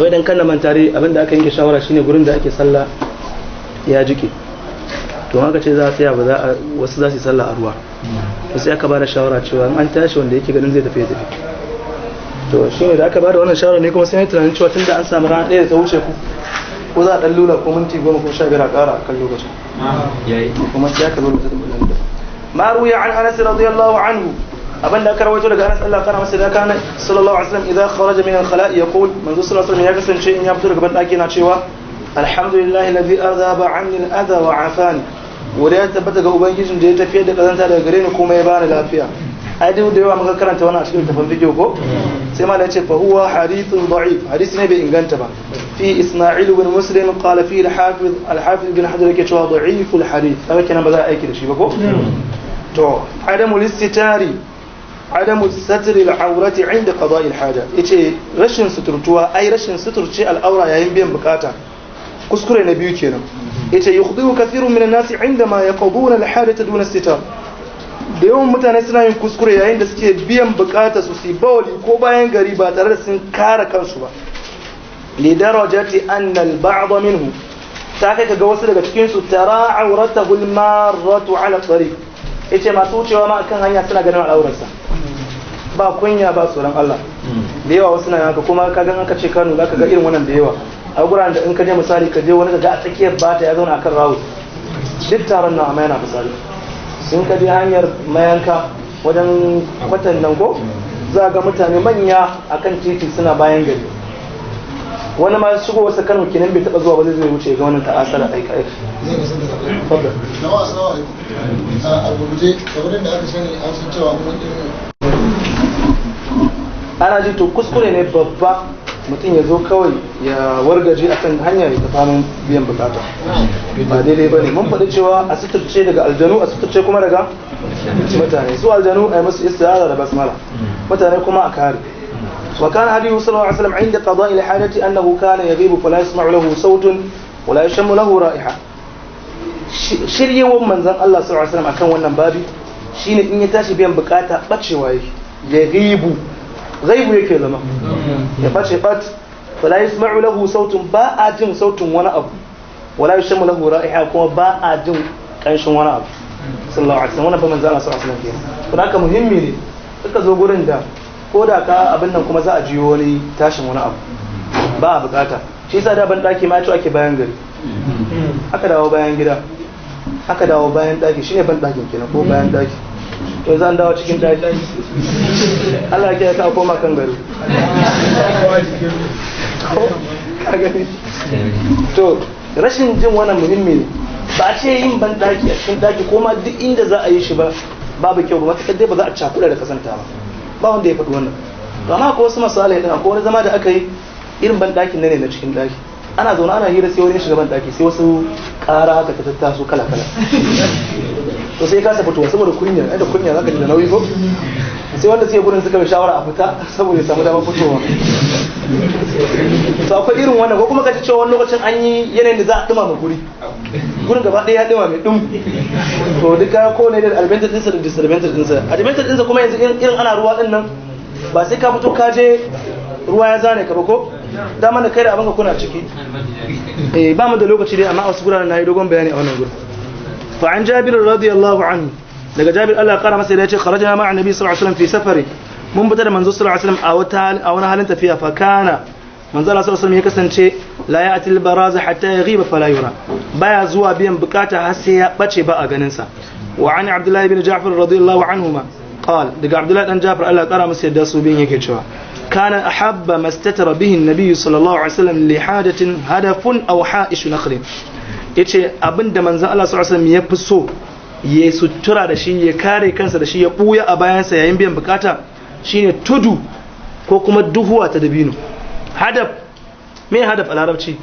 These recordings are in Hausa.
Wai dan kan manta dai, abinda aka yanke shawara shine gurin da ake sallah ya jike. To haka ce za a tsaya ba za a wasu za su yi sallah a ruwa. To sai aka bada shawara cewa in an tashi, wanda yake ganin zai tafi ya tafi. To shine da aka bada wannan shawara ne kuma sai na tunanin cewa tunda an samu rana ɗaya da ta wuce, ku ko za a ɗan lula ko minti 10 ko 15 a ƙara a kan lokacin. Yayi. Kuma sai aka zo da mutum ما روي عن انس رضي الله عنه، abin da aka rawaito daga Anas، Allah kara masa da، kana صلى الله عليه وسلم إذا خرج من الخلاء يقول، manzo صلى الله عليه وسلم ya kasance in ya fito daga ban daki na cewa: الحمد لله الذي أذهب عني الأذى وعافاني. Wanda ya tabbata ga ubangijin da ya tafiyar da kazanta daga gare ni kuma ya bani lafiya. Ai duk da yawa muka karanta wannan a cikin tafan fiqh ko? Sai malai ya ce: فهو حديث ضعيف. Hadisi ne bai inganta ba. في إسماعيل بن مسلم، قال فيه الحافظ، الحافظ بن حجر yake cewa ضعيف الحديث. Kaga kenan ba za a aiki da shi ba ko? To عدم الاستتار، عدم ستر العورة عند قضاء الحاجة. Yace rashin suturtuwa, ai rashin suturce al'aura yayin biyan bukata, kuskure na biyu kenan. Yace: يخطئ كثير من الناس عندما يقضون الحاجة دون استتار. Da yawan mutane suna yin kuskure yayin da suke biyan bukata su su bawali ko bayan gari ba tare da sun kare kansu ba. لدرجة أن البعض منه، ta kai kaga wasu daga cikin su، ترى عورته المارة على الطريق. Yace masu wucewa ma akan hanya suna ganin al'aurarsa. Ba kunya, ba tsoron Allah. Da yawa wasu na haka. Kuma ka gan aka ce Kano, zaka ga irin wannan da yawa a guraren da in ka je, misali ka je wani ga a tsakiyar bata ya zauna akan rawu, duk taron nan amma yana fitsari. In ka je hanyar Mayanka wajen kwatan nan ko, za ga mutane manya akan titi suna bayan gari. Wani ma shigo wasu Kano kenan, bai taba zuwa ba, zai zo ya wuce ga wannan ta'asar aika aiki. Zai kasar da zaɓe. Fadda. Jama'a, assalamu alaikum. A gurguje, kamar yadda aka sani, an san cewa mun Ana ji? To kuskure ne babba mutum ya zo kawai ya wargaje akan hanya ya tafi biyan bukata. Ba daidai ba ne. Mun faɗi cewa a suturce daga aljanu, a suturce kuma daga mutane. Su aljanu a yi musu isti'aza da basmala, mutane kuma a kare. وكان هديه صلى الله عليه وسلم عند قضاء الحاجة أنه كان يغيب فلا يسمع له صوت ولا يشم له رائحة. Shiryewar manzon Allah صلى الله عليه وسلم akan wannan babi shine in ya tashi biyan bukata bacewa yake. يغيب، غيب yake zama, ya bace bat. فلا يسمع له صوت، ba a jin sautin wani abu، ولا يشم له رائحة، kuma ba a jin kanshin wani abu صلى الله عليه وسلم. Wannan fa manzon Allah صلى الله عليه وسلم kenan. To haka muhimmi ne suka zo gurin da ko da ka abin nan kuma za a jiyo wani tashin wani abu, ba a bukata. Shi yasa da ban daki ma ake bayan gari, aka dawo bayan gida, aka dawo bayan daki, shine ban dakin kenan ko bayan daki. To yanzu an dawo cikin daki. Allah ya ka koma kan gari ko ka gani. To rashin jin wannan muhimmi ne. Ba a ce yin ban daki a cikin daki ko ma duk inda za a yi shi ba babu kyau ba, matuƙar dai ba za a cakuɗa da kasanta ba. Ba wanda ya faɗi wannan. To amma akwai wasu masalai din. Akwai wani zama da aka yi irin ban ɗakin ne na cikin ɗaki, ana zaune ana hira, sai wani ya shiga ban ɗaki, sai wasu ƙara haka ta tattaso kala kala. To sai kasa fitowa saboda kunya. Ai da kunya zaka ji da nauyi ko? Sai wanda suke gurin suka bi shawara a fita saboda ya samu damar fitowa. To akwai irin wannan. Ko kuma ka ji cewa wani lokacin an yi yanayin da za a dumama guri, gurin gaba ɗaya ya dumame dum. To duka ko ne da advantage ɗinsa da disadvantage ɗinsa. Advantage ɗinsa kuma, yanzu irin ana ruwa ɗin nan, ba sai ka fito ka je ruwa ya zane ka ba ko? Dama da kai da abin ka kuna ciki. Eh, ba mu da lokaci dai, amma a wasu guraren na yi dogon bayani a wannan gurin. فعن جابر رضي الله عنه، daga Jabir Allah ya kara masa, ya ce: خرجنا مع النبي صلى الله عليه وسلم في سفر. Mun fita da manzo صلى الله عليه وسلم a wani halin tafiya. فكان، manzo Allah صلى الله عليه وسلم ya kasance، لا يأتي البراز حتى يغيب فلا يرى، baya zuwa biyan bukata har sai ya bace ba a ganin sa. وعن عبد الله بن جعفر رضي الله عنهما قال، daga Abdullah dan Ja'far Allah ya kara masa yadda su biyun yake cewa: كان أحب ما استتر به النبي صلى الله عليه وسلم لحاجة هدف أو حائش نخل. Yace abinda manzon Allah صلى الله عليه وسلم ya fi so ya sutura da shi, ya kare kansa da shi, ya buya a bayansa yayin biyan bukata shine tudu ko kuma duhuwa ta dabino. هدف, me هدف a larabci?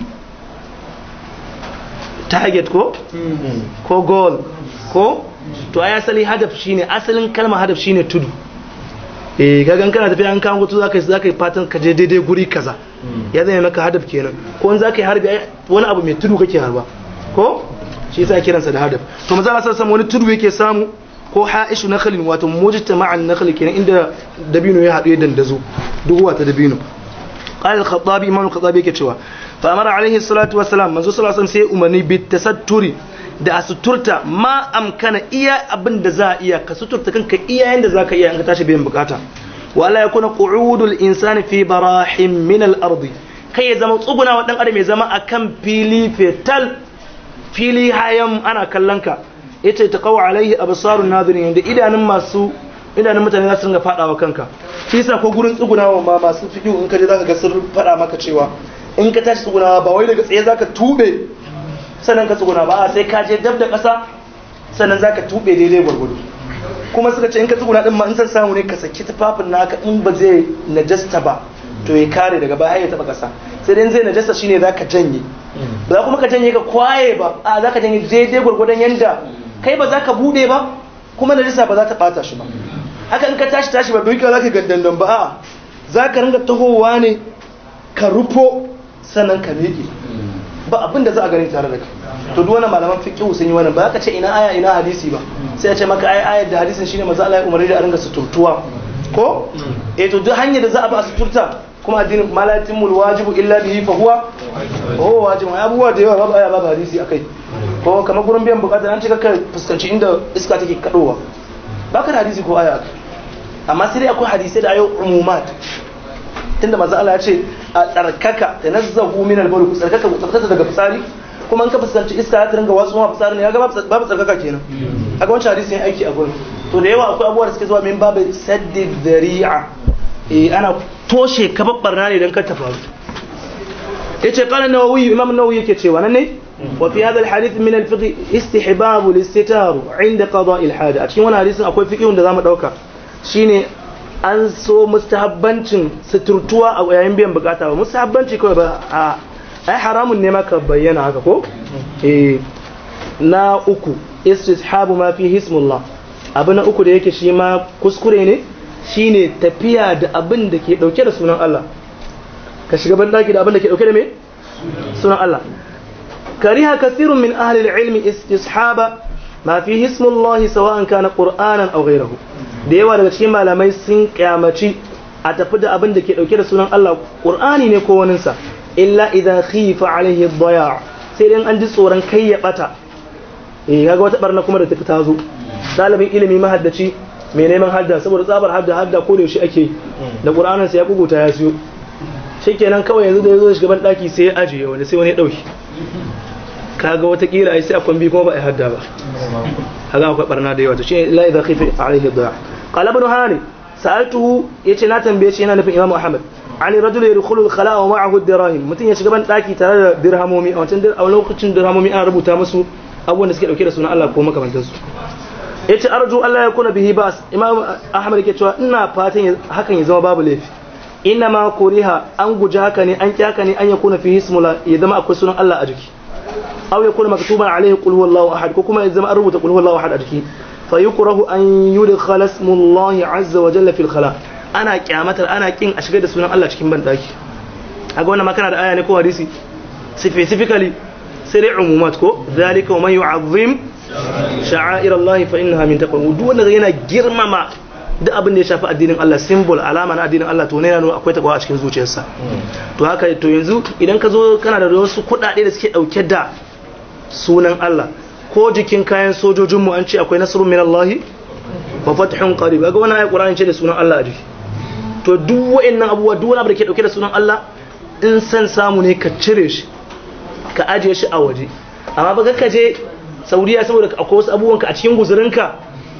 Target ko goal ko? To ai asali هدف shine, asalin kalmar هدف shine tudu. Eh, kaga kana tafiya an kawo tudu, zaka yi fatan ka je daidai guri kaza, ya zama maka هدف kenan. Ko in zaka yi harbi, wani abu mai tudu kake harba ko? Shi yasa kiransa da هدف. To manzo Allah sallallahu wani tudu yake samu ko حائش نخل, wato مجتمع النخل kenan, inda dabino ya haɗu ya dandazo, duhuwa ta dabino. Qala al-Khattabi, Imam al-Khattabi yake cewa fa amara alaihi salatu wassalam, manzo sallallahu alaihi wasallam sai umarni bi tasatturi, da a suturta ma amkana, iya abin da za a iya ka suturta kanka iya yanda za ka iya in ka tashi biyan bukata. Wa la yakuna qu'udul insani fi barahim min al-ardi, kai ya zama tsuguna wa dan adam ya zama akan fili fetal, fili hayan ana kallon ka. Yace taqaw alaihi absarun nadirin, da idanun masu idanun mutane za su ringa fadawa kanka. Shi yasa ko gurin tsugunawa ma masu fikihu in ka je zaka ga sun fada maka cewa in ka tashi tsugunawa ba wai daga tsaye zaka tube sannan ka tsuguna ba, sai ka je dab da ƙasa sannan zaka tube daidai gwargwado. Kuma suka ce in ka tsuguna din ma in san samu ne ka saki tufafin naka, in ba zai najasta ba to ya kare daga baya ya taba ƙasa. Sai dai zai najasta shine zaka janye, ba za kuma ka janye ka kwaye ba, a zaka janye daidai gwargwadon yanda kai ba za ka bude ba kuma najasa ba za ta bata shi ba. Haka in ka tashi tashi ba duka zaka gandandan ba, a'a zaka ringa tahowa ne ka rufo sannan ka miƙe, ba abin da za a gani tare da kai. To duk wannan malaman fiqh sun yi wannan, ba ka ce ina aya ina hadisi ba, sai a ce maka ai ayar da hadisin shine manzo Allah ya umarni da a ringa suturtuwa ko eh. To duk hanyar da za a ba a suturta kuma addinin malatimul wajibu illa bihi fa huwa wajib. Abubuwa da yawa babu aya babu hadisi akai. Ko kamar gurin biyan bukata an ce ka fuskanci inda iska take kadowa, baka da hadisi ko aya akai, amma sai dai akwai hadisai da ayo umumat, tunda manzo Allah ya ce a tsarkaka tanazzahu min al-bawl, ku tsarkaka ku tsarkaka daga fitsari, kuma in ka fuskanci iska ta ringa watsu ma fitsari ne, kaga babu tsarkaka kenan. Kaga wancan hadisi ne aiki a gurin. To da yawa akwai abubuwa da suke zuwa min babu saddi dhari'a, eh ana toshe kababbar ne dan kar ta faru. Yace qala an-Nawawi, Imam an-Nawawi yake cewa nan ne wa fi hadha al-hadith min al-fiqh istihbab al-istitar 'inda qada' al-haja. A cikin wannan hadisin akwai fiqhun da zamu dauka, shine an so mustahabbancin suturtuwa a yayin biyan bukata. Ba mustahabbanci kawai ba, a ai haramun ne maka bayyana haka ko eh. Na uku istishabu ma fi hismullah, abu na uku da yake shi ma kuskure ne shine tafiya da abin da ke dauke da sunan Allah. Ka shiga bandaki da abin da ke dauke da me sunan Allah. Kariha kasirun min ahli al-ilmi istishaba ma fi hismullah sawa'an kana qur'anan aw ghayrahu. Da yawa daga cikin malamai sun kyamaci a tafi da abin da ke dauke da sunan Allah, qur'ani ne ko waninsa, illa idan khifa alaihi ad-daya', sai dai an ji tsoron kai ya bata. Eh kaga wata barna kuma da tafi ta zo, dalibin ilimi mahaddaci mai neman hadda, saboda tsabar hadda hadda ko da yaushe ake da qur'anin sa ya kuguta ya siyo, shikenan kawai yanzu da yazo shiga ban daki sai ya ajiye wani, sai wani ya dauki. Kaga wata kila ai sai akwai bi kuma ba ai hadda ba, kaga akwai barna da yawa. To shine illa idan khifa alaihi ad-daya'. Qala ibn Hani sa'altuhu, yace na tambaye shi, yana nufin Imam Ahmad, ani rajul yadkhulu al-khala'a wa ma'ahu ad-dirahim, mutun ya shiga ban daki tare da dirhamomi. A wancan a lokacin dirhamomi ana rubuta musu abubuwan da suke dauke da sunan Allah ko makamantan su. Yace arju Allah ya kuna bihi bas. Imam Ahmad yake cewa ina fatan hakan ya zama babu laifi. Inna ma kuriha, an guji haka ne, an kyaka ne, an yakuna fihi ismula, ya zama akwai sunan Allah a jiki, aw yakuna maktuban alaihi qul huwallahu ahad, ko kuma ya zama an rubuta qul huwallahu ahad a jiki. Fa yukrahu an yudkhala ismullahi azza wa jalla fil khala, ana kyamatar ana kin a shigar da sunan Allah cikin bandaki. Kaga wannan ma kana da aya ne ko hadisi specifically, sai dai umumat ko zalika man yu'azzim sha'air Allah fa innaha min taqwa. Duk wanda yana girmama duk abin da ya shafi addinin Allah, symbol alama na addinin Allah, to ne yana akwai takwa a cikin zuciyarsa. To haka to yanzu idan ka zo kana da wasu kuɗaɗe da suke dauke da sunan Allah, ko jikin kayan sojojinmu an ce akwai nasrun min Allah wa fathun qarib, kaga wannan ayat Qur'ani ce da sunan Allah a jiki. To duk wa'annan abubuwa, duk wani abu da ke dauke da sunan Allah, in san samu ne ka cire shi ka ajiye shi a waje. Amma ba ka je Saudiya saboda akwai wasu abubuwan ka a cikin guzurinka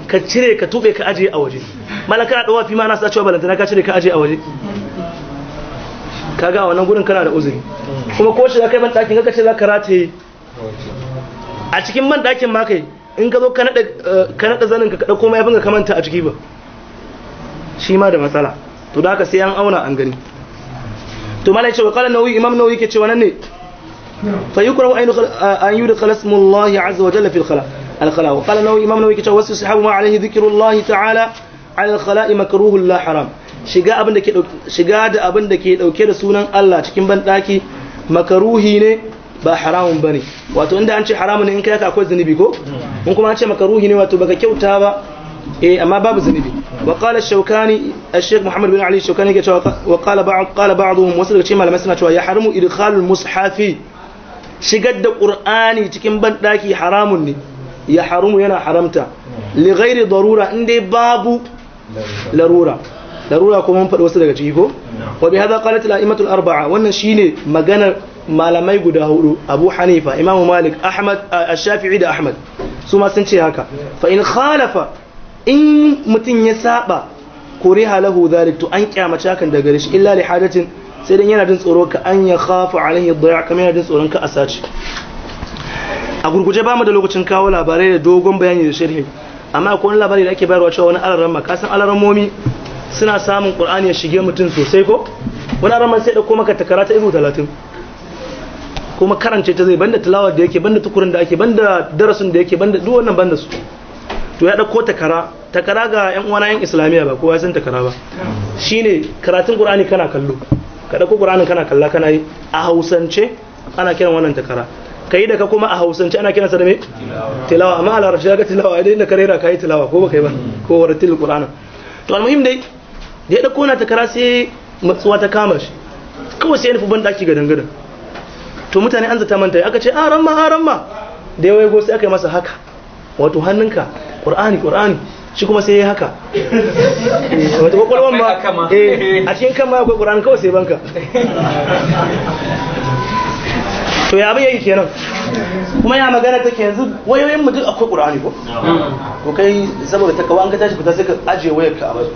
ka cire ka tube ka ajiye a waje. Malaka na dawa fi ma na sa cewa balantana ka cire ka ajiye a waje. Kaga a wannan gurin kana da uzuri. Kuma ko shiga kai ban dakin ka ce za ka rataye a cikin ban dakin ma kai, in ka zo ka nada zanin ka dauko mayafin ka manta a ciki ba, shi ma da matsala. To da haka sai an auna an gani. To malai ce wa qala Nawawi, Imam Nawawi yake cewa nan ne fa yukrahu an yudkhala ismullahi azza wa jalla fi al-khala al-khala. Wa qala Nawawi, Imam Nawawi yake cewa wasu sahabu ma alaihi dhikrullahi ta'ala ala al-khala'i makruhun la haram. Shiga abin da ke shiga da abin da ke dauke da sunan Allah cikin ban daki makaruhi ne ba haramun bane. Wato inda an ce haramun ne in kai haka akwai zunubi ko? Mun kuma an ce makaruhi ne wato baka kyauta ba, eh amma babu zunubi. Wa qala ash-Shawkani, ash-Sheikh Muhammad bin Ali ash-Shawkani yake cewa, wa qala ba'd, qala ba'dhum, wasu daga cikin malamai suna cewa ya haramu idkhalul mushafi, shigar da Qur'ani cikin bandaki haramun ne. Ya haramu, yana haramta, li ghairi darura, in dai babu larura. Larura kuma mun faɗi wasu daga ciki ko. Wa bi hadha qalat al-a'immatu al-arba'a, wannan shine maganar malamai guda hudu, Abu Hanifa, Imam Malik, Ahmad, Ash-Shafi'i da Ahmad, su ma sun ce haka. Fa in khalafa, in mutun ya saba, kuriha lahu dhalik, to an kyamace hakan daga gare shi, illa li hajatin, sai dan yana jin tsoro, ka an ya khafa alaihi ad-daya', kamar yana jin tsoron ka a sace. A gurguje, ba mu da lokacin kawo labarai da dogon bayani da sharhi, amma akwai wani labari da ake bayarwa cewa wani alaramma, ka san alarammomi suna samun Qur'ani ya shige mutum sosai ko, wani alaramma sai dauko maka takara ta izu 30 kuma karance ta zai, banda tilawar da yake, banda tukurin da ake, banda darasin da yake, banda duk wannan, banda su. To ya dauko takara, takara ga yan uwana yan Islamiyya ba kowa ya san takara ba, shine karatun Qur'ani kana kallo, ka dauko Qur'anin kana kalla kana yi. A Hausance ana kiran wannan takara, kai da ka kuma a Hausance ana kiransa da me? Tilawa. Amma a Larabci ga tilawa idan da karera kai tilawa ko baka yi ba ko waratil Qur'ana. To almuhim dai, da ya dauko na takara sai matsuwa ta kama shi, kawai sai ya nufi ban daki gadan gadan. To mutane an zata manta, aka ce aran ma, aran ma, da ya waigo sai aka yi masa haka, wato hannunka Qur'ani, Qur'ani, shi kuma sai ya haka, wato kwakwalwan ma, eh, a cikin kan ma akwai Qur'ani, kawai sai banka. To ya abin yake kenan? Kuma ya magana take yanzu, wayoyin mu duk akwai Qur'ani ko? To kai saboda takawa, an ka tashi fita sai ka ajiye wayar ka a bazu.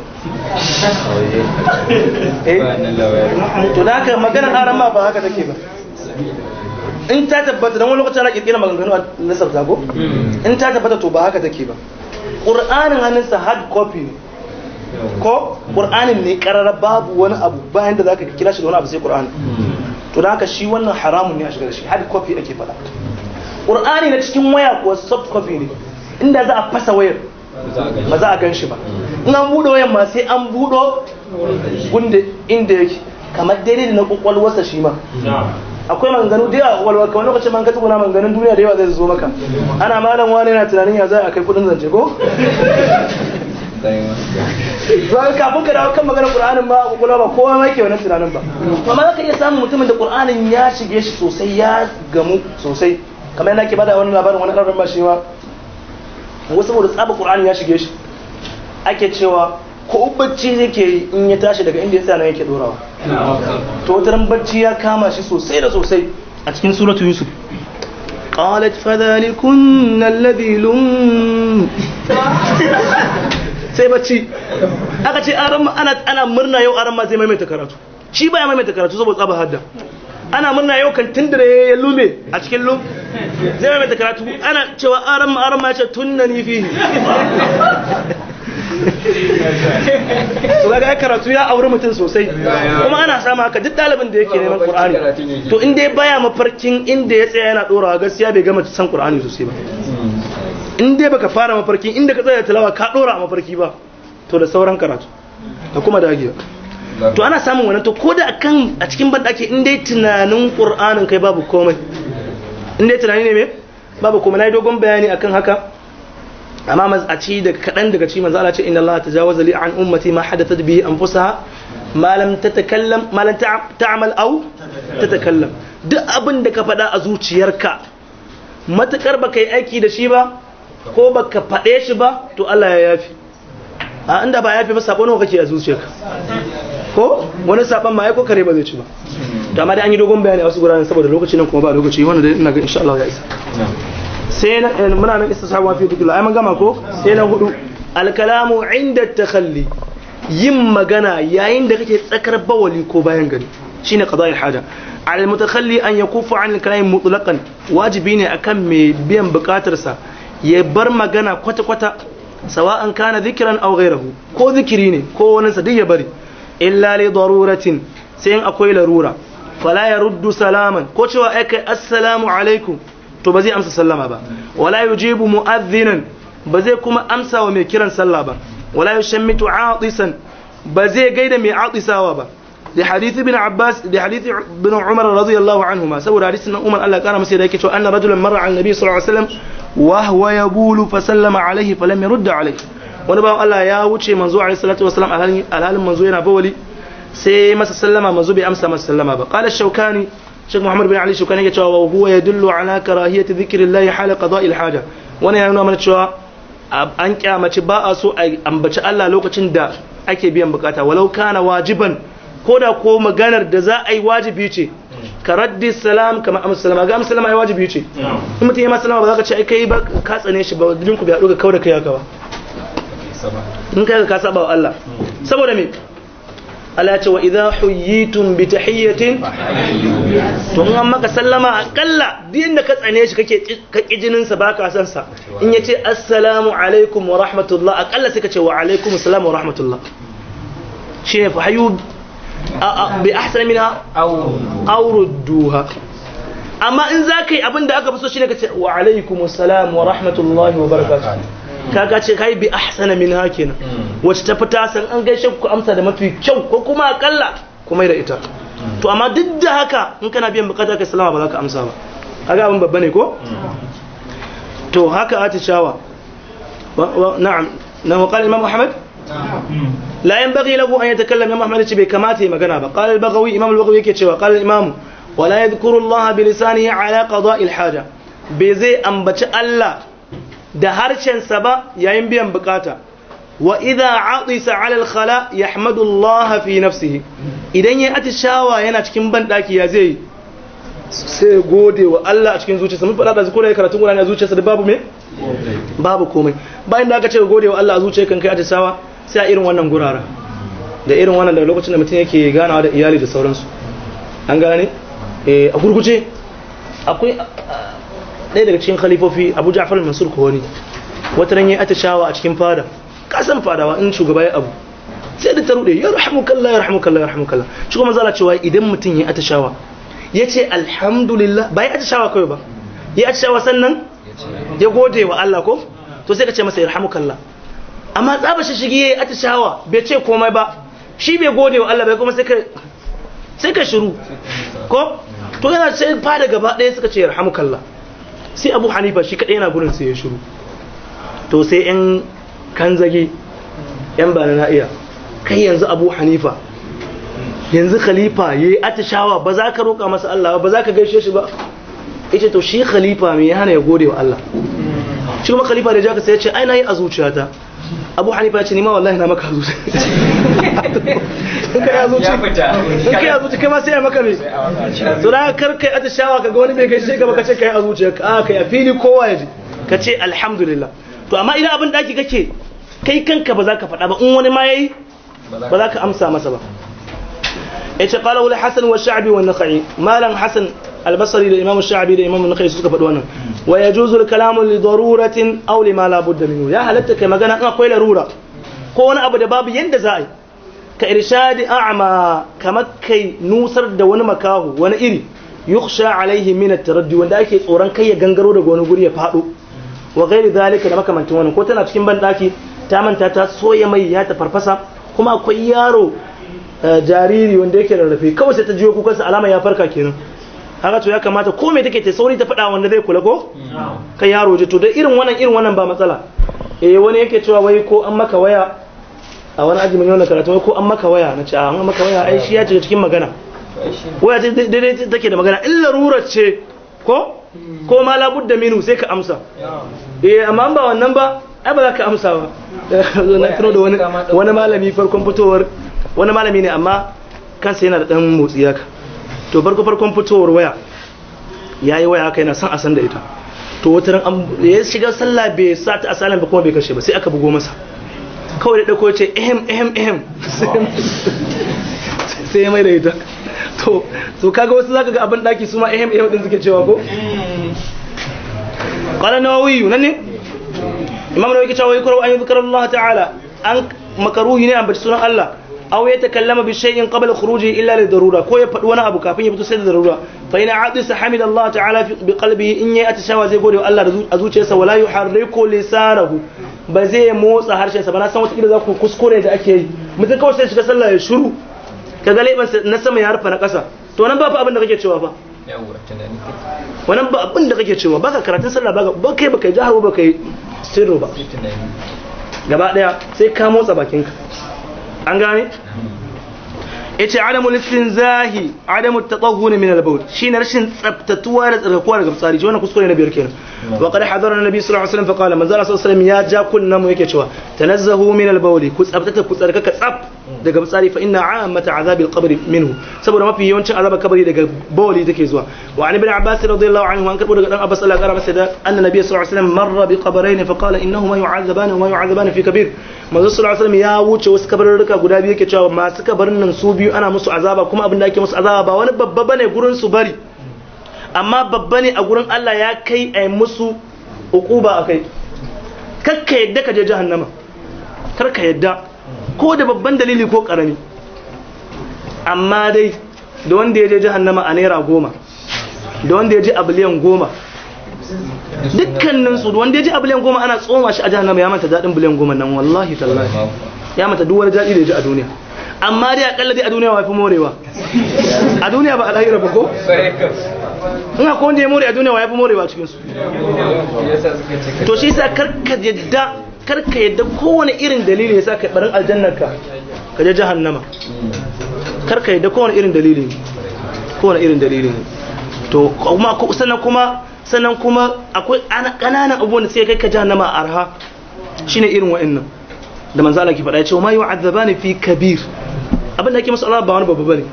Eh, to da haka maganar aran ma ba haka take ba. In ta tabbata, dan wani lokaci ana kirkira maganganu a nasabta ko, in ta tabbata to ba haka take ba. Qur'anin hannunsa hard copy ne ko Qur'anin ne karara, babu wani abu bayan da zaka kira shi da wani abu sai Qur'ani. To da haka shi wannan haramun ne a shigar shi, hard copy ake faɗa. Qur'ani na cikin waya kuwa soft copy ne, inda za a fasa wayar ba za a gan shi ba. In an buɗe wayar ma sai an buɗo gunda inda yake, kamar daidai da na kwakwalwarsa shi ma. Akwai maganganu da yawa a kwakwalwar ka, wani lokacin man ka tsuguna maganganun duniya da yawa zai zo maka. Ana malam wani yana tunanin ya za a kai kudin zance ko zuwa kafin ka dawo kan maganar Qur'anin ma a kwakwalwa ba kowa ma yake wannan tunanin ba. Amma za ka iya samun mutumin da Qur'anin ya shige shi sosai, ya gamu sosai, kamar yana ke bada wani labarin wani ɗan ba shi ma wasu, saboda tsaba Qur'ani ya shige shi, ake cewa ko bacci yake yi, in ya tashi daga inda ya tsaya nan yake dorawa. To wata bacci ya kama shi sosai da sosai a cikin suratu Yusuf, qalat fadhalikunna alladhi lum, sai bacci. Aka ce aran ana murna yau aran ma zai maimaita karatu, shi baya maimaita karatu saboda tsaba hadda. Ana murna yau kan tundure ya lume a cikin lum zai maimaita karatu. Ana cewa aran ma, aran ma, ya ce tunnani fihi. To kaga ai karatu ya auri mutum sosai. Kuma ana samu haka, duk dalibin da yake neman Qur'ani, to in dai baya mafarkin inda ya tsaya yana dorawa, gaskiya bai gama san Qur'ani sosai ba. In dai baka fara mafarkin inda ka tsaya tilawa ka dora a mafarki ba, to da sauran karatu da kuma dagiya. To ana samun wannan. To ko da akan a cikin bandaki, in dai tunanin Qur'anin kai babu komai, in dai tunani ne me babu komai. Nayi dogon bayani akan haka, amma a ci daga kaɗan daga ci, manzo Allah ce inna Allah tajawaza li an ummati ma hadathat bihi anfusaha ma lam tatakallam, ma lam ta'mal aw tatakallam. Duk abin da ka faɗa a zuciyarka, matukar baka yi aiki da shi ba ko baka faɗe shi ba, to Allah ya yafi. A inda ba yafi ba, sabo nawa kake a zuciyarka? Ko wani saban ma ai ko kare ba zai ci ba. To amma dai an yi dogon bayani a wasu guraren, saboda lokaci nan kuma ba lokaci wanda dai ina ga insha Allah ya isa. Sai na muna nan istisabu fi dhikrillah, ai mun gama ko. Sai na hudu, alkalamu inda takhalli, yin magana yayin da kake tsakar bawali ko bayan gari, shine qada'il haja. Al mutakhalli an yakuffa an al-kalam mutlaqan, wajibi ne akan mai biyan bukatarsa ya bar magana kwata kwata, sawa'an kana dhikran aw ghayrahu, ko zikiri ne ko wani sa, duk ya bari, illa li daruratin, sai in akwai larura. Fala yaruddu salaman, ko cewa ai kai assalamu alaikum, to ba zai amsa sallama ba. Wala yujibu mu'adhdhinan, ba zai kuma amsa wa mai kiran sallah ba. Wala yushammitu 'atisan, ba zai gaida mai atisawa ba. Da hadith ibn Abbas, da hadith ibn Umar radiyallahu anhuma, saboda hadisin nan Umar Allah kara masa da yake cewa anna rajulan marra an nabi sallallahu alaihi wasallam wa huwa yabulu fa sallama alaihi fa lam yurd alaihi. Wani bawan Allah ya wuce manzo alaihi salatu wasalam alhalin manzo yana bawali, sai masa sallama, manzo bai amsa masa sallama ba. Qala Shaukani, Sheikh Muhammad bin Ali Shaukani yake cewa wa huwa yadullu ala karahiyati dhikrillahi hala qada'il haja. Wannan ya nuna mana cewa an kyamaci, ba a so a ambaci Allah lokacin da ake biyan bukata, walau kana wajiban, ko da ko maganar da za a yi wajibi ce, ka raddi salam, kamar amsa salama. Ga amsa salama ai wajibi ce. In mutum ya ma salama ba za ka ce ai kai ba ka tsane shi ba, jin ku bai haɗu, ka kauda kai haka ba. In kai ka saba wa Allah. Saboda me? Allah ya ce wa idha huyyitum bi tahiyyatin, to in an maka sallama, akalla duk inda ka tsane shi, kake ka kijinin sa, baka san sa, in yace assalamu alaikum wa rahmatullah, akalla sai ka ce wa alaikum assalam wa rahmatullah. Shine fa hayyu bi ahsana minha aw rudduha. Amma in za ka yi abin da aka fi so shine ka ce wa alaikum assalam wa rahmatullahi wa barakatuh. Kaga ce kai bi ahsana minha kenan, wacce ta fita san an gaishe ku amsa da mafi kyau, ko kuma akalla kuma da ita. To amma duk da haka in kana biyan bukata kai salama, ba za ka amsa ba. Kaga abin babba ne ko? To haka atishawa. Na'am na qala Imam Ahmad la yanbaghi lahu an yatakallam. Imam Ahmad ce bai kamata ya magana ba. Qala al-Baghawi, Imam al-Baghawi yake cewa qala al-Imam wala yadhkuru Allah bi lisanihi ala qada'i al-haja, bai zai ambaci Allah da harshensa ba yayin biyan bukata. Wa idha atisa ala al-khala yahmadu Allah fi nafsihi, idan yayi atishawa yana cikin bandaki, ya zai sai gode wa Allah a cikin zuciyarsa. Mun faɗa da ko da karatun Qur'ani, a zuciyarsa da babu me, babu komai. Bayan da aka ce gode wa Allah a zuciyarka kan kai atishawa, sai a irin wannan gurara da irin wannan da lokacin da mutum yake ganawa da iyali da sauransu. An gane? Eh, a gurguje, akwai ɗaya daga cikin khalifofi, Abu Ja'far al-Mansur ko wani, wata ran yayi atishawa a cikin fada. Kasan fadawa in shugaba ya abu sai da ta rude, ya rahmukallah, ya rahmukallah, ya rahmukallah. Shi kuma zala cewa idan mutum ya atishawa ya ce alhamdulillah, ba ya atishawa kawai ba, ya atishawa sannan ya gode wa Allah ko, to sai ka ce masa yarhamukallah. Amma tsaba shi shigi ya atishawa bai ce komai ba, shi bai gode wa Allah bai, kuma sai ka shiru ko. To yana sai fada gaba ɗaya suka ce yarhamukallah, sai Abu Hanifa shi kaɗai yana gurin sai ya shiru. To sai yan kanzage, yan ba na iya kai, yanzu Abu Hanifa, yanzu khalifa ya yi atishawa ba za ka roƙa masa Allah ba, za ka gaishe shi ba? Ita to shi khalifa me ya hana ya gode wa Allah? Shi kuma khalifa da jaka sai ya ce ai nayi a zuciyata. Abu Hanifa ya ce ni ma wallahi na maka zuciya. In kai a zuci, in kai a zuci, kai ma sai ya maka me. To da kar kai atishawa kaga wani bai gaishe ka ba ka ce kai a zuciyarka, a kai a fili kowa ya ji, ka ce alhamdulillah. To amma idan abin daki kake kai kanka ba za ka faɗa ba, in wani ma yayi ba za ka amsa masa ba. Yace qala wal Hasan wa Sha'bi wa Nakhai, malam Hasan al-Basri da Imam Sha'bi da Imam Nakhai suka faɗi wannan. Wa yajuzu al-kalamu li daruratin aw lima la budda minhu, ya halatta kai magana in akwai larura ko wani abu da babu yanda za a yi, ka irshadi a'ma, kamar kai nusar da wani makahu wani iri, yukhsha alaihi min at-taraddi, wanda ake tsoron kai ya gangaro daga wani guri ya fado, wa ghairi zalika, da makamantin wannan. Ko tana cikin bandaki ta manta ta soya mai ya ta farfasa, kuma akwai yaro jariri wanda yake rarrafe, kawai sai ta jiyo kukansa, alama ya farka kenan. Haka to ya kamata ko me take ta sauri ta faɗa wanda zai kula ko kai yaro je. To da irin wannan, irin wannan ba matsala. Eh, wani yake cewa wai ko an maka waya, a wani aji mun yi wannan karatu, wai ko an maka waya? Na ce an maka waya ai shi ya shiga cikin magana. Waya ce daidai take da magana in larura ce ko ma labudda minu, sai ka amsa. Eh, amma ba wannan ba ai ba za ka amsa ba. Na tuno da wani malami, farkon fitowar wani malami ne, amma kansa yana da dan motsi haka. To farkon fitowar waya, yayi waya haka yana son a san da ita. To wata ran ya shiga sallah bai sa ta asalan ba kuma bai kashe ba, sai aka bugo masa, kawai da dauko ce ehem ehem ehem, sai ya mai da ita. To kaga wasu zaka ga abin daki su ma ehem ehem din suke cewa ko. Qala Nawawi, nan ne Imam Nawawi ke cewa yukrahu an yuzkara Allah ta'ala, an makaruhi ne an bace sunan Allah, aw ya takallama bi shay'in qabla khuruji illa li darura, ko ya faɗi wani abu kafin ya fito sai da darura. Fa ina atisa hamida Allah ta'ala bi qalbihi, in yayi atishawa zai gode wa Allah a zuciyarsa, wala yuharriku lisanahu, ba zai motsa harshensa ba. Na san wata kila za ku kuskure da ake yi, mutum kawai sai shiga sallah ya shiru, kaga leban na sama ya rufa na ƙasa. To nan ba fa abin da kake cewa fa, wannan ba abin da kake cewa, baka karatun sallah, baka ba kai baka jahar ba, kai sirru ba. Gaba daya sai ka motsa bakinka. An gane? Yace adamu listinzahi adamu tatahhur min al-bawl, shine rashin tsaftatuwa da tsarkakuwa daga fitsari. Wannan kuskure na biyar kenan. Wa qad hadara annabi sallallahu alaihi wasallam fa qala, manzo sallallahu alaihi wasallam ya ja kunna mu yake cewa tanazzahu min al-bawl, ku tsaftata ku tsarkaka tsaf daga fitsari, fa inna ammata azabi al-qabr minhu, saboda mafi yawancin azabar kabari daga bawli take zuwa. Wa an ibn abbas radiyallahu anhu, an karbo daga dan abbas Allah ya kara masa da anna nabiy sallallahu alaihi wasallam marra bi qabrayn fa qala innahuma yu'azzaban wa ma yu'azzaban fi kabir. Manzo sallallahu alaihi wasallam ya wuce wasu kabarurruka guda biyu yake cewa masu kabarin nan su biyu ana musu azaba, kuma abin da ake musu azaba ba wani babba bane gurin su bari, amma babba ne a gurin Allah ya kai a musu uquba akai. Kakka yadda ka je jahannama, karka yadda ko da babban dalili ko karami, amma dai da wanda ya je jahannama a naira 10, da wanda ya je a biliyan 10, dukkanin su wanda ya je a biliyan 10 ana tsoma shi a jahannama ya manta dadin biliyan 10 nan, wallahi tallahi ya manta duk wani dadi da ya ji a duniya. Amma dai akalla dai a duniya wa fi morewa a duniya ba a lahira ba ko? In akwai wanda ya more a duniya wa ya fi morewa a cikinsu? To shi sa karka yadda kowane irin dalili ya sa ka barin aljannarka ka je jahannama. Karka yadda kowane irin dalili ne, kowane irin dalili ne. To kuma sannan kuma akwai ƙananan abubuwan da sai kai ka jahannama a arha, shine irin wa'annan da manzo Allah ke faɗa ya ce ma yu'adzabani fi kabir, abin da ake musu azaba ba wani babba bane.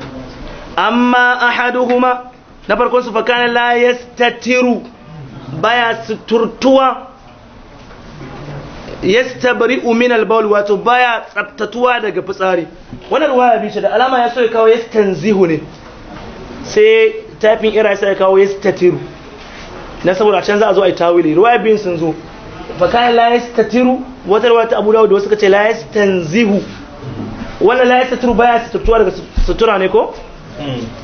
Amma ahaduhuma, na farkon su, fa kana la yastatiru, baya suturtuwa, yastabri'u min al-bawl, wato baya tsaftatuwa daga fitsari. Wannan ruwaya bi ce da alama ya so ya kawo yastanzihu ne, sai tafin ira sai ya kawo yastatiru, na saboda can za a zo a yi tawili. Ruwaya biyun sun zo, fa kana la yastatiru, wata ruwaya ta Abu Dawud da wasu suka ce la yastanzihu. Wannan la yastatiru baya suturtuwa daga sutura ne ko?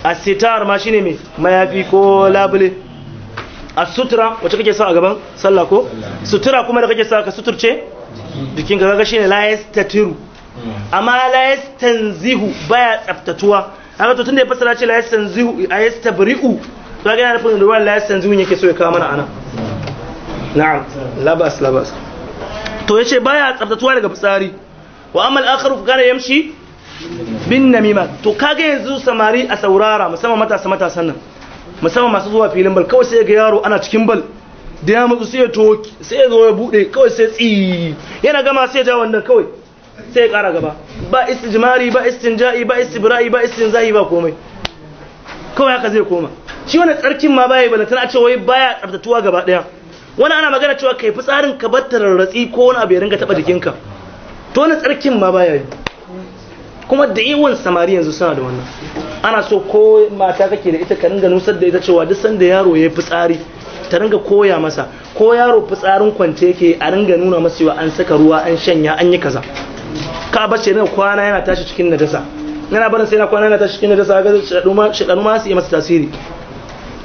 Asitar ma shine mai mayafi ko labule. As-sutura wacce kake sa a gaban sallah ko? Sutura kuma da kake sa ka suturce jikinka, kaga shine la yastatiru. Amma la yastanzihu baya tsaftatuwa. Haka to tunda ya fassara ce la yastanzihu ayastabri'u, to ga yana nufin ruwan la yastanzihu yake so ya kawo mana anan. Na'am, labas labas. To yace baya tsaftatuwa daga fitsari. Wa amma al-akharu fa kana yamshi bin namima. To kaga yanzu samari a saurara, musamman matasa matasan nan, musamman masu zuwa filin bal, kawai sai ga yaro ana cikin bal da ya matsu sai ya to sai ya zo ya bude kawai sai tsi yana gama sai ya ja wannan kawai sai ya kara gaba, ba istijmari ba istinja'i ba istibra'i ba istinzahi ba komai, kawai haka zai koma. Shi wannan tsarkin ma baya balantana a ce wai baya tsaftatuwa gaba daya. Wani ana magana cewa kai fitsarin ka bar tararratsi ko wani abu ya ringa taba jikinka, to wannan tsarkin ma baya yi. Kuma da yawan samari yanzu suna da wannan. Ana so ko mata kake da ita ka ringa nusar da ita cewa duk sanda yaro ya fitsari ta ringa koya masa, ko yaro fitsarin kwance yake a ringa nuna masa cewa an saka ruwa an shanya an yi kaza. Ka bace ringa kwana yana tashi cikin najasa, yana barin sai yana kwana yana tashi cikin najasa, ga shedanu ma su yi masa tasiri.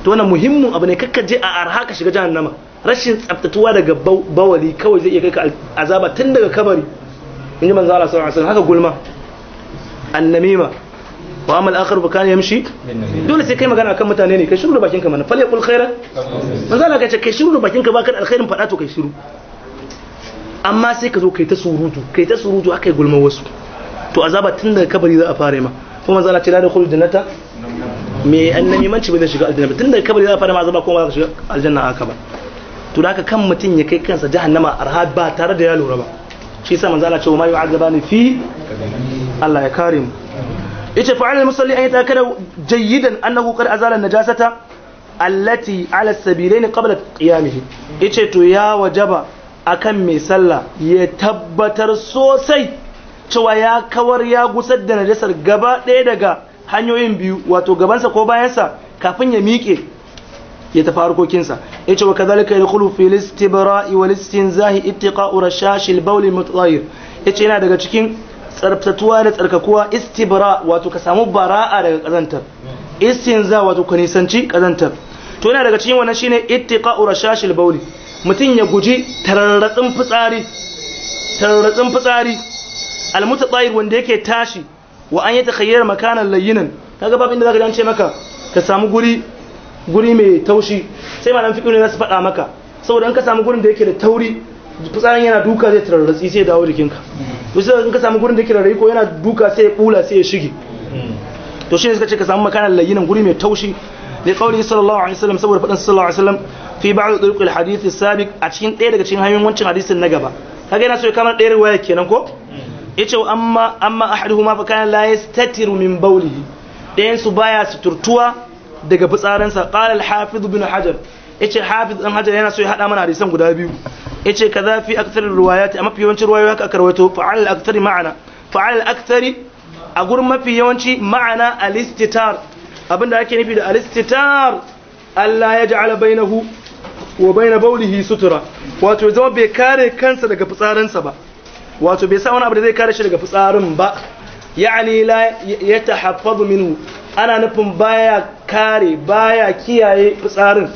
To wannan muhimmin abu ne, kakka je a arha ka shiga jahannama. Rashin tsaftatuwa daga bawali kawai zai iya kai ka azaba tun daga kabari, in ji manzo Allah sallallahu alaihi wasallam. Haka gulma, annamima. Wa amma al-akhar fa kana yamshi, dole sai kai magana akan mutane ne, kai shiru da bakinka mana, fal yaqul khairan. Manzo Allah kace kai shiru da bakinka, baka da alkhairin fada to kai shiru. Amma sai ka zo kai ta surutu, kai ta surutu akai gulma wasu, to azaba tun daga kabari za a fara ma. Kuma manzo Allah ce la dakhul jannata, me annamimanci ba zai shiga aljanna ba, tun daga kabari za a fara ma azaba kuma ba za ka shiga aljanna haka ba. To da haka kan mutun ya kai kansa jahannama arha ba tare da ya lura ba. Shi yasa manzo Allah ce ma yu'adzabani fi, Allah ya kare mu. Yace fa'ala al-musalli an yatakada jayyidan annahu qad azala an-najasata allati ala as-sabilayn qabla qiyamihi. Yace to ya wajaba akan mai sallah ya tabbatar sosai cewa ya kawar ya gusar da najasar gaba ɗaya daga hanyoyin biyu, wato gabansa ko bayansa, kafin ya miƙe ya tafi harkokinsa. Yace wa kadhalika yadkhulu fi al-istibra'i wal istinzahi ittiqa'u rashash al-bawl al-mutahhir. Yace yana daga cikin tsarftatuwa da tsarkakuwa istibra, wato ka samu bara'a daga kazantar, istinza wato ka nisanci kazantar. To yana daga cikin wannan shine ittiqa'u rashashil bawl, mutum ya guji tararratsin fitsari, tararratsin fitsari almutatahhir wanda yake tashi, wa an yatakhayyar makanan layyinan. Kaga babu inda zaka ji an ce maka ka samu guri mai taushi, sai malam fiqh ne za su faɗa maka, saboda in ka samu gurin da yake da tauri fitsarin yana duka zai tararratsi sai ya dawo jikinka. To sai in ka samu gurin da yake rarrayi ko yana duka sai ya bula sai ya shige. To shine suka ce ka samu makanan layyinan, guri mai taushi. Li qawli sallallahu alaihi wasallam, saboda faɗin sallallahu alaihi wasallam fi ba'd turuq al hadith as-sabiq, a cikin ɗaya daga cikin hanyoyin wancan hadisin na gaba. Kaga yana so ya kama ɗaya riwaya kenan ko? Yace amma ahaduhuma fa kana la yastatiru min bawlihi, ɗayan su baya suturtuwa daga fitsarinsa. Qala al-hafiz ibn hajar, yace hafiz ibn hajar yana so ya hada mana hadisan guda biyu. Yace kaza fi akthar riwayat, amma fi yawancin riwayoyi haka aka rawaito. Fa'al al-akthari ma'ana, fa'al al-akthari a gurin mafi yawanci ma'ana al-istitar, abinda ake nufi da al-istitar Allah ya ja'ala bainahu wa baina bawlihi sutura, wato zama bai kare kansa daga fitsarinsa ba, wato bai sa wani abu da zai kare shi daga fitsarin ba. Yani la yatahaffadu minhu, ana nufin baya kare, baya kiyaye fitsarin.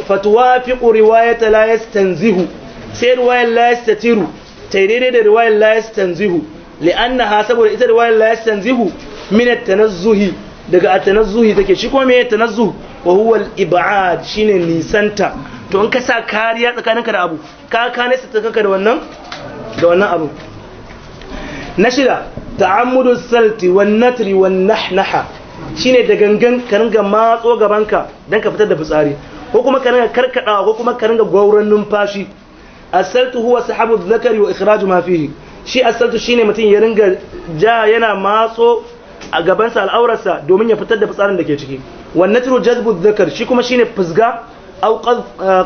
Fatuwafiqu riwayata la yastanzihu, sai riwayar la yastatiru ta daidai da riwayar la yastanzihu, li'annaha, saboda ita riwayar la yastanzihu min at-tanazzuhi, daga at-tanazzuhi take. Shi kuma me at-tanazzuh? Wa huwa al-ib'ad, shine nisanta. To in ka sa kariya tsakaninka da abu, ka nesa tsakaninka da wannan, da wannan abu. Na shida, ta'ammudu salti wan natri wan nahnaha, shine da gangan ka ringa matso gabanka dan ka fitar da fitsari, ko kuma ka ringa karkadawa, ko kuma ka ringa gwauran numfashi. As-saltu huwa sahabu dhakari wa ikhraju ma fihi. Shi as-saltu shine mutum ya ringa ja yana matso a gabansa al'aurarsa domin ya fitar da fitsarin da ke ciki. Wan natru jazbu dhakar, shi kuma shine fusga aw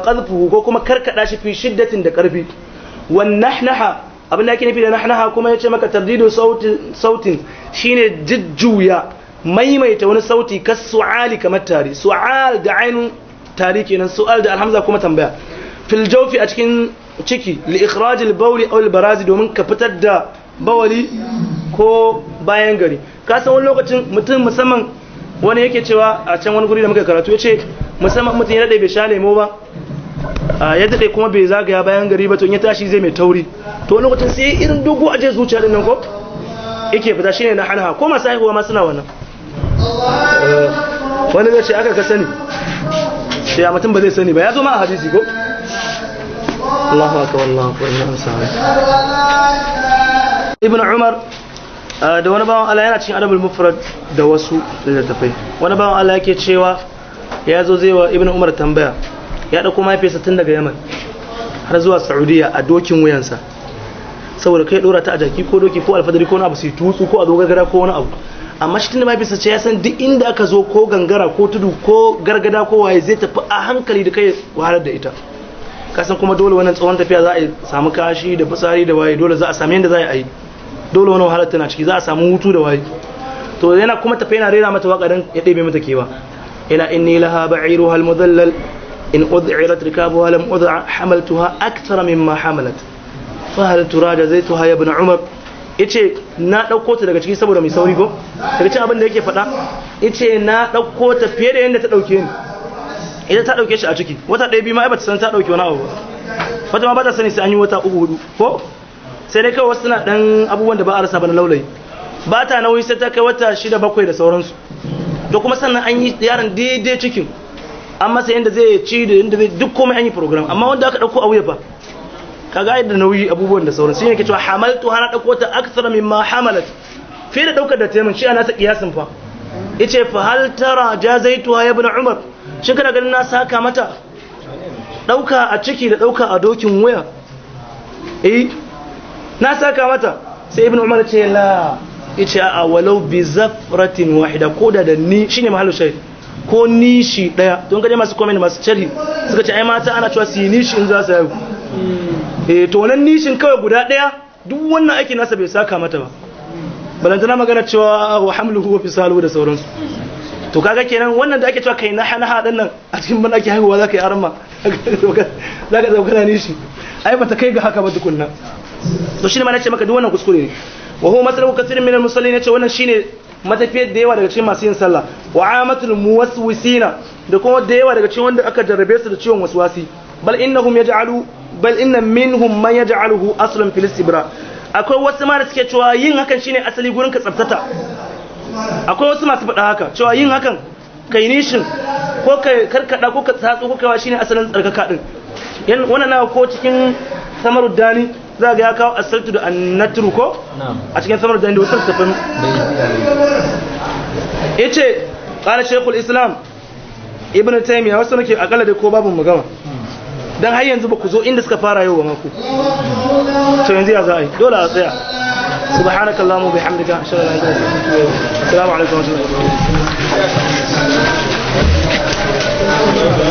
qadhfuhu, ko kuma karkada shi fi shiddatin, da karfi. Wan nahnaha, abin da ake nufi da nahnaha kuma yace maka tardidu sautin, shine jujjuya, maimaita wani sauti, kas su'ali, kamar tari. Su'al da ainun tari kenan, su'al da alhamza kuma tambaya. Fil jawfi, a cikin ciki, li ikhraj al bawli aw al barazi, domin ka fitar da bawali ko bayan gari. Ka san wani lokacin mutum, musamman wani yake cewa a can wani guri da muka karatu, yace musamman mutum ya dade bai sha lemo ba, ya dade kuma bai zagaya bayan gari ba, to in ya tashi zai mai tauri. To wani lokacin sai irin dogo aje zuciya din nan ko yake fita, shine na hanha. Ko masu haihuwa ma suna wannan. Wani zai ce aka ka sani, sai mutum ba zai sani ba, ya zo ma a hadisi ko. Allahu akbar, Allahu akbar, Allahu akbar. Ibn Umar da wani bawan Allah, yana cikin Adabul Mufrad da wasu littattafai. Wani bawan Allah yake cewa ya zo zai wa Ibn Umar tambaya, ya dauko mahaifiyarsa tun daga Yaman har zuwa Saudiya a dokin wuyansa, saboda kai dora ta a jaki ko doki ko alfadari ko wani abu su tutsu ko a zo gargada ko wani abu. Amma shi tunda mahaifiyarsa ce, ya san duk inda aka zo ko gangara ko tudu ko gargada ko waye, zai tafi a hankali da kai wahalar da ita. Kasan kuma dole wannan tsawon tafiya za a samu kashi da fitsari da waye, dole za a sami yadda za a yi, dole wani wahalar tana ciki, za a samu hutu da waye. To yana kuma tafiya yana rera mata waka dan ya ɗebe mata kewa. Ila inni laha ba'iruha almudallal in ud'irat rikabuha lam ud'a hamaltuha akthar mimma hamalat fa hal turaja zaituha ya ibn Umar. Yace na dauko ta daga ciki saboda mai sauri ko daga cikin abin da yake faɗa, yace na dauko ta fiye da yadda ta dauke ni. Ita ta dauke shi a ciki wata ɗaya biyu ma ai bata san ta dauke wani abu ba, wata ma bata sani sai an yi wata 3 4 ko sai dai kawai wasu suna dan abubuwan da ba a rasa ba na laulayi, ba ta nauyi sai ta kai wata 6 7 da sauransu. To kuma sannan an yi yaron daidai cikin, an masa yadda zai ci da yadda zai duk komai an yi program. Amma wanda aka dauko a wuya fa kaga ai da nauyi abubuwan da sauransu. Shine yake cewa hamaltu hana dauko ta akthara mimma hamalat, fiye da daukar da taimun shi ana sa kiyasin fa. Yace fa hal tara jazaituha ya ibn Umar, shin kana ganin na saka mata dauka a ciki da dauka a dokin wuya? Eh na saka mata. Sai Ibn Umar ce la, yace a walau bi zafratin wahida, ko da da ni shine mahallu shahid, ko nishi daya. Don kaje masu comment masu sharhi suka ce ai mata ana cewa su yi nishi in za su haihu. Eh to wannan nishin kawai guda daya duk wannan aikin nasa bai saka mata ba, balantana magana cewa wa hamluhu wa fisaluhu da sauransu. To kaga kenan wannan da ake cewa kai na hana hadan nan a cikin ban ake haihuwa zaka yi arma zaka zauka kana nishi, ai bata kai ga haka ba tukunna. To shine ma nace maka duk wannan kuskure ne. Wa huwa masalu kathirin min al-musallin, yace wannan shine matafiyar da yawa daga cikin masu yin sallah. Wa amatul muwaswisina, da kuma da yawa daga cikin wanda aka jarrabe su da ciwon waswasi. Bal innahum yaj'alu bal inna minhum man yaj'aluhu aslan fil istibra. Akwai wasu ma da suke cewa yin hakan shine asali gurin ka tsaftata. Akwai wasu masu faɗa haka cewa yin hakan kai nishin ko kai karkada ko ka tsatso ko kaiwa shine asalin tsarkaka din. Wannan na ko cikin Samaruddani za ga ya kawo asaltu da annatru ko a cikin Samaruddani da wasu tafin. Yace qala shaykhul islam Ibn Taymiyyah, wasu nake akalla dai ko babu mu gama, dan har yanzu ba ku zo inda suka fara yau ba mako. To yanzu ya za a yi? Dole a tsaya. Subhanakallahumma bihamdika, ashhadu an la ilaha illa anta, astaghfiruka wa atubu ilaik. Assalamu alaikum wa rahmatullahi wa barakatuh.